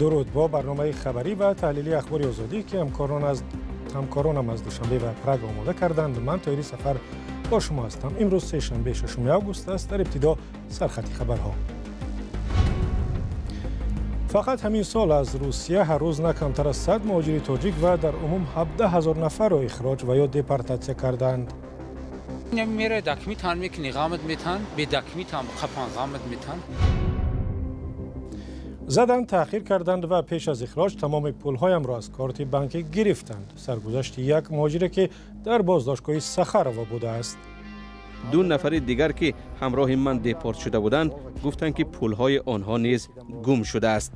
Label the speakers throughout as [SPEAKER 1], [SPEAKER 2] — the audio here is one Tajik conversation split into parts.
[SPEAKER 1] Дуруд бо барномаи хабарӣ ва таҳлилии Ахбори Озодӣ, ки ҳамкоронам аз Душанбе ва Прага омода карданд. Ман Тоҳири Сафар бо шумо ҳастам. Имрӯз сешанбе, 6 август аст. Дар ибтидо сархати хабарҳо. Фақат ҳамин сол аз Русия ҳар рӯз на камтар аз 100 муҳоҷири тоҷик ва дар умум 17 ҳазор нафарро ихроҷ ва ё депортатсия карданд.
[SPEAKER 2] Мерай дакмитан мекунӣ, ғамат метан, бедакмитан қапан ғамат метан.
[SPEAKER 1] Заданд, таъхир карданд ва пеш аз ихроҷ тамоми пулҳоямро аз корти банкӣ гирифтанд. Саргузашти як муҳоҷире, ки дар боздоштгоҳи Сахарово будааст.
[SPEAKER 3] Ду нафари дигар, ки ҳамроҳи ман депорт шуда буданд, гуфтанд, ки пулҳои онҳо низ гум шудааст.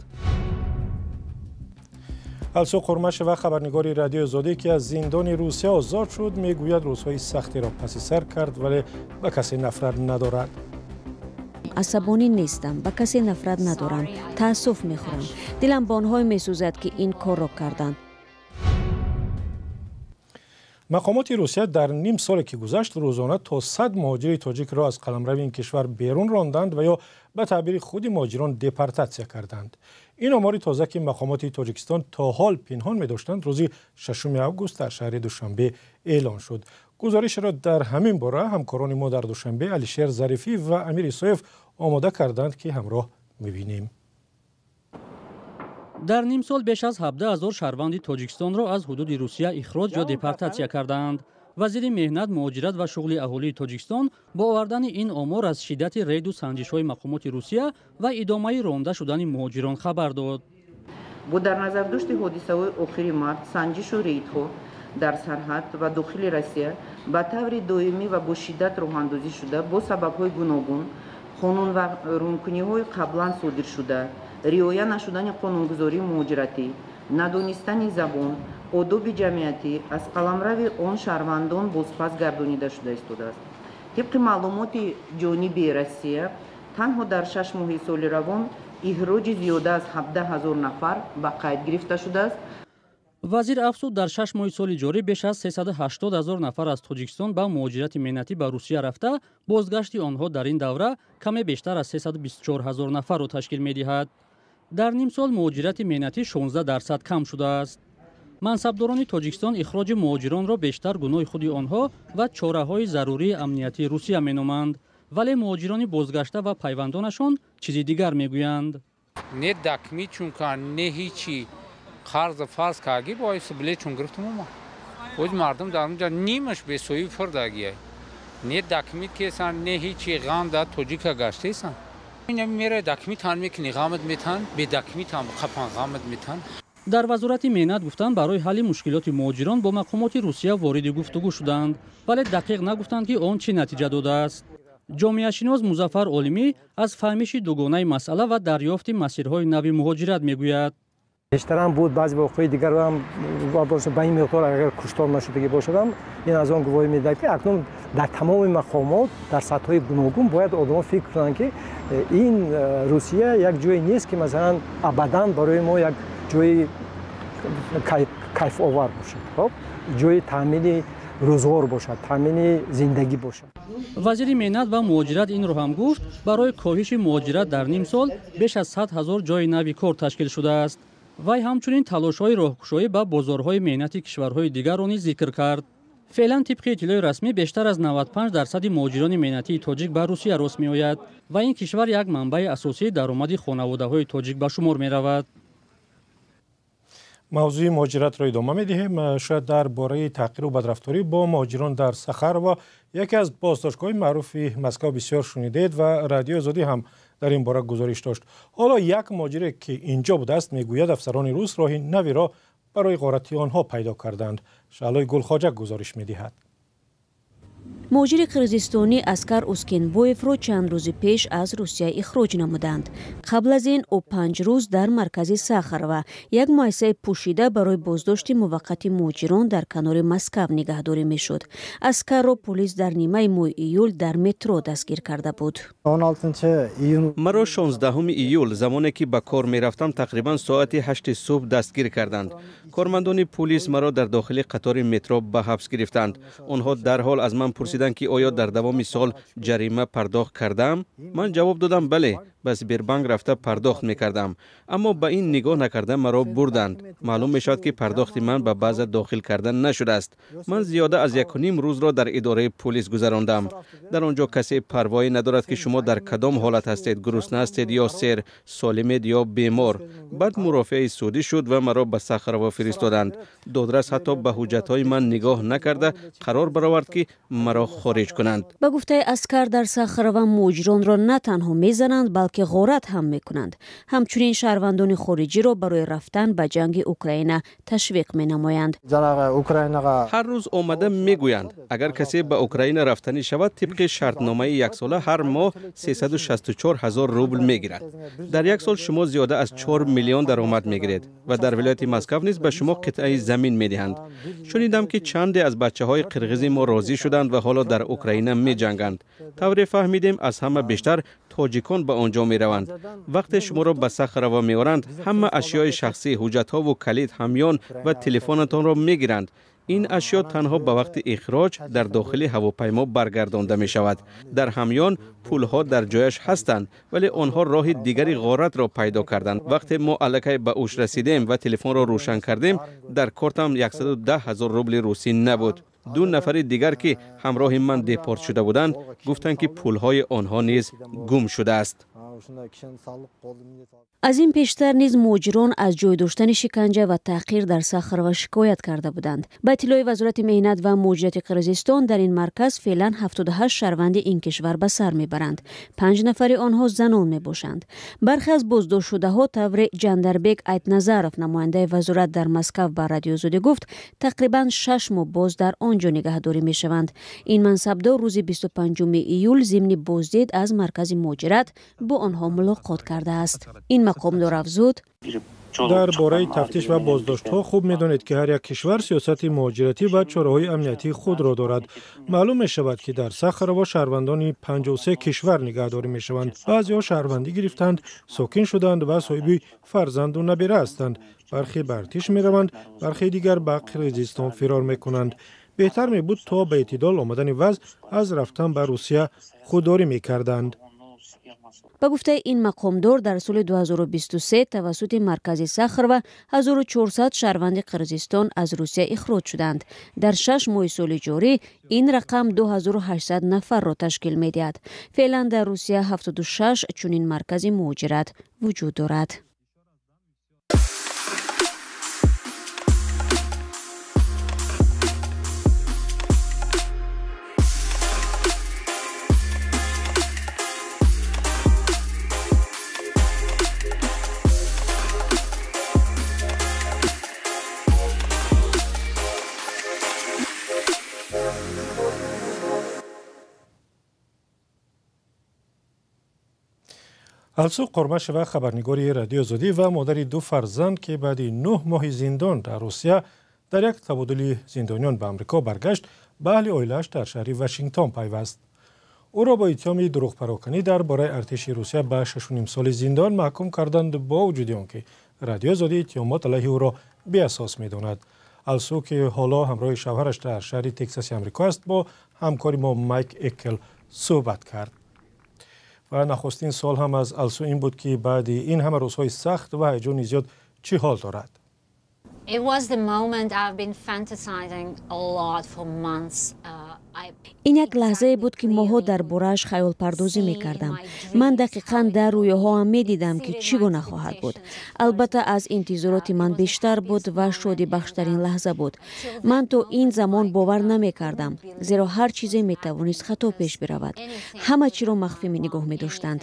[SPEAKER 1] Алсу Қурмашева, хабарнигори Радиои Озодӣ, ки аз зиндони Русия озод шуд, мегӯяд, рӯзҳои сахтеро паси сар кард, вале ба касе нафрат надорад.
[SPEAKER 4] Асабонӣ нестам, ба касе нафрат надорам, таассуф мехӯрам. Дилам ба онҳое месӯзад, ки ин корро карданд.
[SPEAKER 1] Мақомоти Русия дар ним соле, ки гузашт, рӯзона то 100 муҳоҷири тоҷикро аз қаламрави ин кишвар берун ронданд ва ё ба таъбири худи муҳоҷирон депортатсия карданд. Ин омори тоза, ки мақомоти Тоҷикистон то ҳол пинҳон медоштанд, рӯзи 6 август дар шаҳри Душанбе эълон шуд. Гузоришро дар ҳамин бора ҳамкорони мо дар Душанбе Алишер Зарифӣ ва Амир Исоев омода карданд, ки ҳамроҳ мебинем.
[SPEAKER 5] Дар нимсол беш аз 17 ҳазор шаҳрванди Тоҷикистонро аз ҳудуди Русия ихроҷ ё депортатсия кардаанд. Вазири меҳнат, муҳоҷират ва шуғли аҳолии Тоҷикистон бо овардани ин омор аз шиддати рейду санҷишҳои мақомоти Русия ва идомаи ронда шудани муҳоҷирон хабар дод.
[SPEAKER 6] Бо дар назардошти ҳодисаҳои охири март, санҷишу рейдҳо дар сарҳад ва дохили Россия ба таври доимӣ ва бо шиддат роҳандозӣ шуда, бо сабабҳои гуногун қонунвайронкуниҳои қаблан содиршуда, риоя нашудани қонунгузории муҳоҷиратӣ, надонистани забон, одоби ҷамъиятӣ аз қаламрави он шаҳрвандон бозпас гардонида шуда истодааст. Тибқи маълумоти ҷониби Россия, танҳо дар 6 моҳи соли равон ихроҷи зиёда аз 17 ҳазор нафар ба қайд гирифта шудааст.
[SPEAKER 5] Вазир афзуд, дар 6 моҳи соли ҷорӣ беш аз 380 ҳазор нафар аз Тоҷикистон ба муҳоҷирати меҳнатӣ ба Русия рафта, бозгашти онҳо дар ин давра каме бештар аз 324 ҳазор нафарро ташкил медиҳад. Дар нимсол муҳоҷирати меҳнатӣ 16% кам шудааст. Мансабдорони Тоҷикистон ихроҷи муҳоҷиронро бештар гуноҳи худи онҳо ва чораҳои зарурии амниятии Русия меноманд, вале муҳоҷирони бозгашта ва пайвандонашон чизи дигар мегӯянд.
[SPEAKER 2] Не дакми чункан, не ҳичи, қарз фарз карги боис билетчун гирифтум ма. Оз мардум дар онҷа нимаш бесоҳиб фурдагия. Не дакмит кесан, не ҳичи, ғам да тоҷика гаштесан. Мерай дакмитан мекунӣ, ғамат метан, бедакмитан қапан ғамат метан.
[SPEAKER 5] Дар Вазорати меҳнат гуфтанд, барои ҳалли мушкилоти муҳоҷирон бо мақомоти Русия вориди гуфтугӯ шуданд, вале дақиқ нагуфтанд, ки он чӣ натиҷа додааст. Ҷомеашинос Музаффар Олимӣ аз фаҳмиши дугонаи масъала ва дарёфти масирҳои нави муҳоҷират мегӯяд.
[SPEAKER 7] Бештарам буд, баъзе воқеаи дигарам ба ин миқдор агар куштор нашудагӣ бошадам, ин аз он гувоҳӣ медиҳад, ки акнун дар тамоми мақомот дар сатҳҳои гуногун бояд одамон фикр кунанд, ки ин Русия як ҷое нест, ки масалан абадан барои мо як ҷои кайфовар бошад, хоб, ҷои таъмини рӯзғор бошад, таъмини зиндагӣ бошад.
[SPEAKER 5] Вазири меҳнат ва муҳоҷират инро ҳам гуфт, барои коҳиши муҳоҷират дар нимсол беш аз 100 ҳазор ҷои нави кор ташкил шудааст. Вай ҳамчунин талошҳои роҳкушоӣ ба бозорҳои меҳнати кишварҳои дигарро низ зикр кард. Феълан, тибқи иттилои расмӣ, бештар аз 95% муҳоҷирони меҳнатии тоҷик ба Русия рост меояд ва ин кишвар як манбаи асосии даромади хонаводаҳои тоҷик ба шумор меравад.
[SPEAKER 1] Мавзӯи муҳоҷиратро идома медиҳем. Шояд дар бораи таҳқиру бадрафторӣ бо муҳоҷирон дар Сахарово, яке аз боздоштгоҳҳои маъруфи Москав, бисёр шунидед ва Радиои Озодӣ ҳам дар ин бора гузориш дошт. Ҳоло як муҳоҷире, ки инҷо будааст, мегӯяд, афсарони рус роҳи навиро барои ғорати онҳо пайдо карданд. Шаълои Гулхоҷа гузориш медиҳад.
[SPEAKER 4] Муҳоҷири қирғизистонӣ Аскар Ускенбоевро чанд рӯзи пеш аз Русия ихроҷ намуданд. Қабл аз ин ӯ 5 рӯз дар маркази Сахарова, як муассисаи пӯшида барои боздошти муваққати муҳоҷирон дар канори Москав, нигаҳдорӣ мешуд. Аскарро полис дар нимаи моҳи июл дар метро дастгир карда буд.
[SPEAKER 3] Маро 16 июл, замоне ки ба кор мерафтам, тақрибан соати 8 субҳ дастгир карданд. Кормандони пулис маро дар дохили қатори метро ба ҳабс гирифтанд. Онҳо дарҳол аз ман пурсиданд. Пурсиданд, ки оё дар давоми сол ҷарима пардохт кардаам. Ман ҷавоб додам, бале, ба Сбербанк рафта пардохт мекардам, аммо ба ин нигоҳ накарда маро бурданд. Маълум мешавад, ки пардохти ман ба база дохил карда нашудааст. Ман зиёда аз 1.5 рӯзро дар идораи пулис гузарондам. Дар он ҷо касе парвоӣ надорад, ки шумо дар кадом ҳолат ҳастед, гурусна ҳастед ё сер, солимед ё бемор. Баъд мурофиаи судӣ шуд ва маро ба Сахарово фиристоданд. Додрас ҳатто ба ҳуҷҷатҳои ман нигоҳ накарда қарор баровард, ки маро хориҷ кунанд.
[SPEAKER 4] Ба гуфтаи Аскар, дар Сахарова муҳоҷиронро на танҳо мезананд, балки ғорат ҳам мекунанд. Ҳамчунин шаҳрвандони хориҷиро барои рафтан ба ҷанги Украина ташвиқ менамоянд.
[SPEAKER 3] Ҳар рӯз омада мегӯянд, агар касе ба Украина рафтанӣ шавад, тибқи шартномаи яксола ҳар моҳ 364 ҳазор рубл мегирад. Дар як сол шумо зиёда аз 4 миллион даромад мегиред ва дар вилояти Москав низ ба шумо қитъаи замин медиҳанд. Шунидам, ки чанде аз бачаҳои қирғизи мо розӣ шуданд ва ҳоло дар Украина меҷанганд. Тавре фаҳмидем, аз ҳама бештар тоҷикон ба он ҷо мераванд. Вақте шуморо ба Сахарово меоранд, ҳама ашёи шахсӣ, ҳуҷҷатҳову калид, ҳамён ва телефонатонро мегиранд. Ин ашё танҳо ба вақти ихроҷ дар дохили ҳавопаймо баргардонда мешавад. Дар ҳамён пулҳо дар ҷояш ҳастанд, вале онҳо роҳи дигари ғоратро пайдо карданд. Вақте мо аллакай ба Уш расидем ва телефонро рӯшан кардем, дар кортам 110 ҳазор рубли русӣ набуд. Ду нафари дигар, ки ҳамроҳи ман депорт шуда буданд, гуфтанд, ки пулҳои онҳо низ гум шудааст.
[SPEAKER 4] Аз ин пештар низ муҳоҷирон аз ҷой доштани шиканҷа ва таҳқир дар Сахарова шикоят карда буданд. Ба иттилои Вазорати меҳнат ва муҳоҷирати Қирғизистон, дар ин марказ феълан 78 шаҳрванди ин кишвар ба сар мебаранд. 5 нафари онҳо занон мебошанд. Бархе аз боздоштшудаҳо, тавре Ҷандарбек Айтназаров, намояндаи вазорат дар Москав, ба Радиои Озодӣ гуфт, тақрибан 6 моҳ боз дар он ҷо нигаҳдорӣ мешаванд. Ин мансабдор рӯзи 25 июл зимни боздид аз маркази муҳоҷират бо онҳо мулоқот кардааст. Ин мақомдор афзуд:
[SPEAKER 1] Дар бораи тафтиш ва боздоштҳо хуб медонед, ки ҳар як кишвар сиёсати муҳоҷиратӣ ва чораҳои амниятии худро дорад. Маълум мешавад, ки дар Сахарово шаҳрвандони 53 кишвар нигаҳдорӣ мешаванд. Баъзеҳо шаҳрвандӣ гирифтанд, сокин шуданд ва соҳиби фарзанду набира ҳастанд. Бархе ба артиш мераванд, бархе дигар ба Қирғизистон фирор мекунанд. Беҳтар мебуд, то ба эътидол омадани вазъ аз рафтан ба Русия худдорӣ мекарданд.
[SPEAKER 4] Ба гуфтаи ин мақомдор, дар соли 2023 тавассути маркази Сахарова 1400 шаҳрванди Қирғизистон аз Русия ихроҷ шуданд. Дар 6 моҳи соли ҷорӣ ин рақам 2800 нафарро ташкил медиҳад. Феълан дар Русия 76 чунин маркази муҳоҷират вуҷуд дорад.
[SPEAKER 1] Алсу Қурмашева, хабарнигори Радиои Озодӣ ва модари ду фарзанд, ки баъди 9 моҳи зиндон дар Русия дар як табодули зиндониён ба Амрико баргашт, ба аҳли оилааш дар шаҳри Вашингтон пайваст. Ӯро бо иттиҳоми дурӯғпароканӣ дар бораи артиши Русия ба 6.5 соли зиндон маҳкум карданд, бо вуҷуди он ки Радиои Озодӣ иттиҳомот алайҳи ӯро беасос медонад. Алсу, ки ҳоло ҳамроҳи шавҳараш дар шаҳри Тексаси Амрико аст, бо ҳамкори мо Майк Экел суҳбат кард. Ва нахустин суол ҳам аз Алсу ин буд, ки баъди ин ҳама рӯзҳои сахт ва ҳаяҷони зиёд чӣ ҳол дорад.
[SPEAKER 8] It was the moment I've been fantasizing a lot for months.
[SPEAKER 4] Ин як лаҳзае буд, ки моҳо дар борааш хаёлпардозӣ мекардам. Ман дақиқан дар рӯёҳоам медидам, ки чӣ гуна хоҳад буд. Албатта, аз интизороти ман бештар буд ва шодибахштарин лаҳза буд. Ман то ин замон бовар намекардам, зеро ҳар чизе метавонист хато пеш биравад. Ҳама чиро махфӣ нигоҳ медоштанд.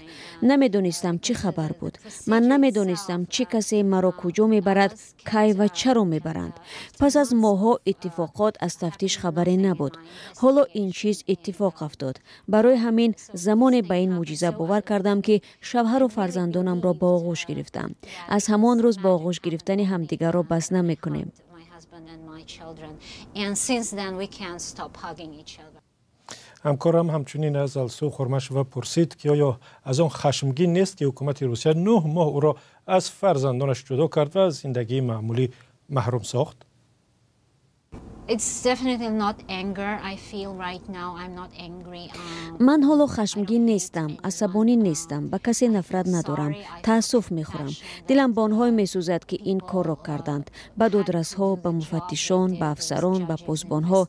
[SPEAKER 4] Намедонистам, чӣ хабар буд. Ман намедонистам, чӣ касе маро куҷо мебарад, кай ва чаро мебаранд. Пас аз моҳҳо иттифоқот аз тафтиш хабаре набуд. Ҳоло ин чиз иттифоқ афтод. Барои ҳамин замоне ба ин мӯъҷиза бовар кардам, ки шавҳару фарзандонамро ба оғӯш гирифтам. Аз ҳамон рӯз ба оғӯш гирифтани ҳамдигарро бас намекунем.
[SPEAKER 1] Ҳамкорам ҳамчунин аз Алсу Хурмашева пурсид, ки оё аз он хашмгин нест, ки ҳукумати Русия 9 моҳ ӯро аз фарзандонаш ҷудо кард ва аз зиндагии маъмулӣ маҳрум сохт.
[SPEAKER 4] Ман ҳоло хашмгин нестам, асабонӣ нестам, ба касе нафрат надорам, таассуф мехӯрам. Дилам ба онҳое месӯзад, ки ин корро карданд, ба додрасҳо, ба муфаттишон, ба афсарон, ба посбонҳо.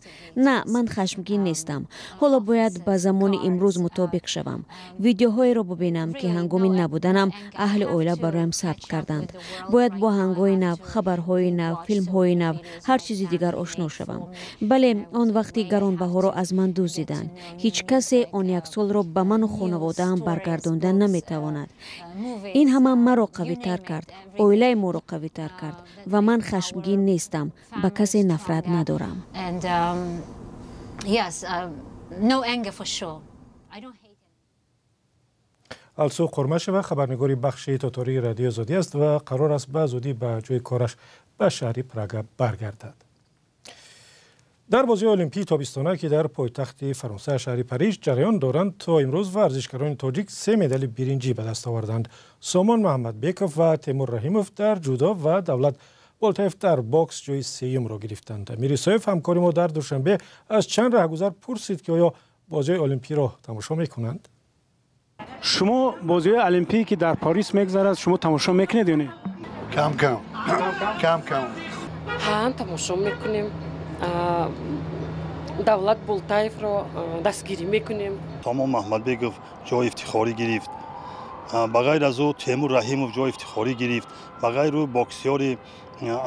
[SPEAKER 4] На, ман хашмгин нестам. Ҳоло бояд ба замони имрӯз мутобиқ шавам, видеоҳоеро бубинам, ки ҳангоми набуданам аҳли оила бароям сабт карданд. Бояд бо оҳангҳои нав, хабарҳои нав, филмҳои нав, ҳар чизи дигар ошно шавам. Бале, он вақти гаронбаҳоро аз ман дуздиданд. Ҳеҷ касе он як солро ба ману хонаводаам баргардонда наметавонад. Ин ҳама маро қавитар кард, оилаи моро қавитар кард ва ман хашмгин нестам, ба касе нафрат надорам.
[SPEAKER 1] Алсу Қурмашева хабарнигори бахши тотории Радиои Озодӣ аст ва қарор аст ба зудӣ ба ҷои кораш ба шаҳри Прага баргардад. Дар бозиҳои олимпии тобистона, ки дар пойтахти Фаронса шаҳри Париж ҷараён доранд, то имрӯз варзишгарони тоҷик се медали биринҷӣ ба даст оварданд. Сомон Муҳаммадбеков ва Темур Раҳимов дар ҷудо ва Давлат Болтаев дар бокс ҷои сеюмро гирифтанд. Амир Исоев, ҳамкори мо дар Душанбе, аз чанд раҳгузар пурсид, ки оё бозиҳои олимпиро тамошо мекунанд.
[SPEAKER 9] Шумо бозиҳои олимпие, ки дар Париж мегузарад, шумо тамошо мекунед ё не?
[SPEAKER 10] Кам кам. Кам кам.
[SPEAKER 11] Ҳа, тамошо мекунем. Давлат Болтаевро дастгирӣ мекунем.
[SPEAKER 10] Сомон Муҳаммадбеков ҷои ифтихорӣ гирифт. Ба ғайр аз ӯ Темур Раҳимов ҷои ифтихорӣ гирифт. Ба ғайр ӯ боксёри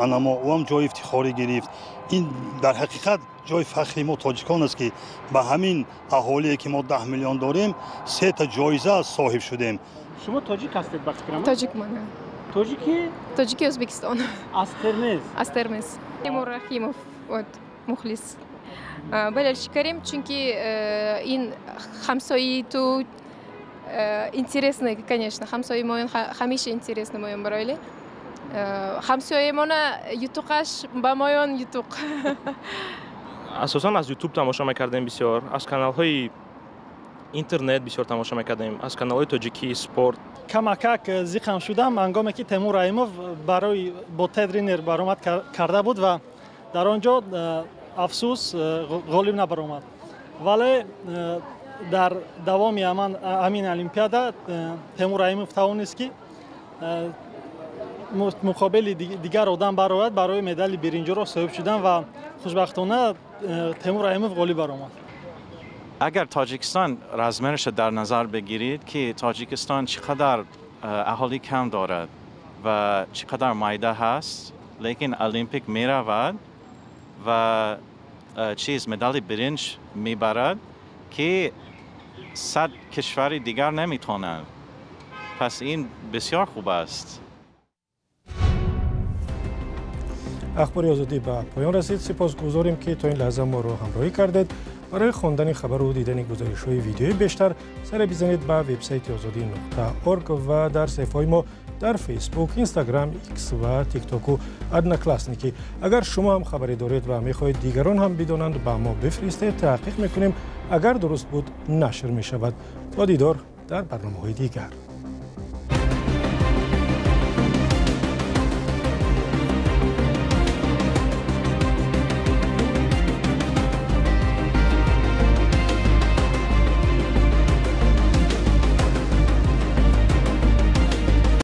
[SPEAKER 10] анамо ӯ ҳам ҷои ифтихорӣ гирифт. Ин дар ҳақиқат ҷои фахри мо тоҷикон аст, ки ба ҳамин аҳолие, ки мо 10 миллион дорем, сета ҷоиза соҳиб шудем.
[SPEAKER 9] Шумо тоҷик ҳастед ба фикрам?
[SPEAKER 12] Тоҷик ман.
[SPEAKER 9] Тоҷики?
[SPEAKER 12] Тоҷики Ӯзбекистон.
[SPEAKER 9] Аз Термез?
[SPEAKER 12] Аз Термез. Темур Раҳимов, вот, мухлис. Болельщик карем, чунки ин ҳамсоии ту интересный, конечно, ҳамсоии моён ҳамеша интересный моён бароили. Ҳамсоямона ютуқаш ба моён ютуқ.
[SPEAKER 13] Асосан аз ютуб тамошо мекардем бисёр, аз каналҳои интернет бисёр тамошо мекардем, аз каналҳои тоҷикии спорт.
[SPEAKER 14] Камакак зиқам шудам ҳангоме ки Темур Раҳимов барои бо Тед Ринер баромад карда буд ва дар он ҷо афсӯс ғолиб набаромад. Вале дар давоми ҳамин олимпиада Темур Раҳимов тавонист, ки муқобили дигар одам барояд, барои медали биринҷиро соҳиб шудан ва хушбахтона Темур Раҳимов ғолиб баромад.
[SPEAKER 15] Агар Тоҷикистон размерашро дар назар бигиред, ки Тоҷикистон чӣ қадар аҳолӣ кам дорад ва чӣ қадар майда ҳаст, лекин олимпик меравад ва чиз медали биринҷ мебарад, ки 100 кишвари дигар наметавонанд. Пас ин бисёр хуб аст.
[SPEAKER 1] Ахбори Озодӣ ба поён расид. Сипосгузорем, ки то ин лаҳза моро ҳамроҳӣ кардед. Барои хондани хабару дидани гузоришҳои видеои бештар саре бизанед ба вебсайти озодӣ.орг ва дар саҳифаҳои мо дар Фейсбук, Инстаграм, Икс ва Тиктоку Одноклассники. Агар шумо ҳам хабаре доред ва мехоҳед дигарон ҳам бидонанд, ба мо бифиристед, таҳқиқ мекунем. Агар дуруст буд, нашр мешавад. То дидор дар барномаҳои дигар.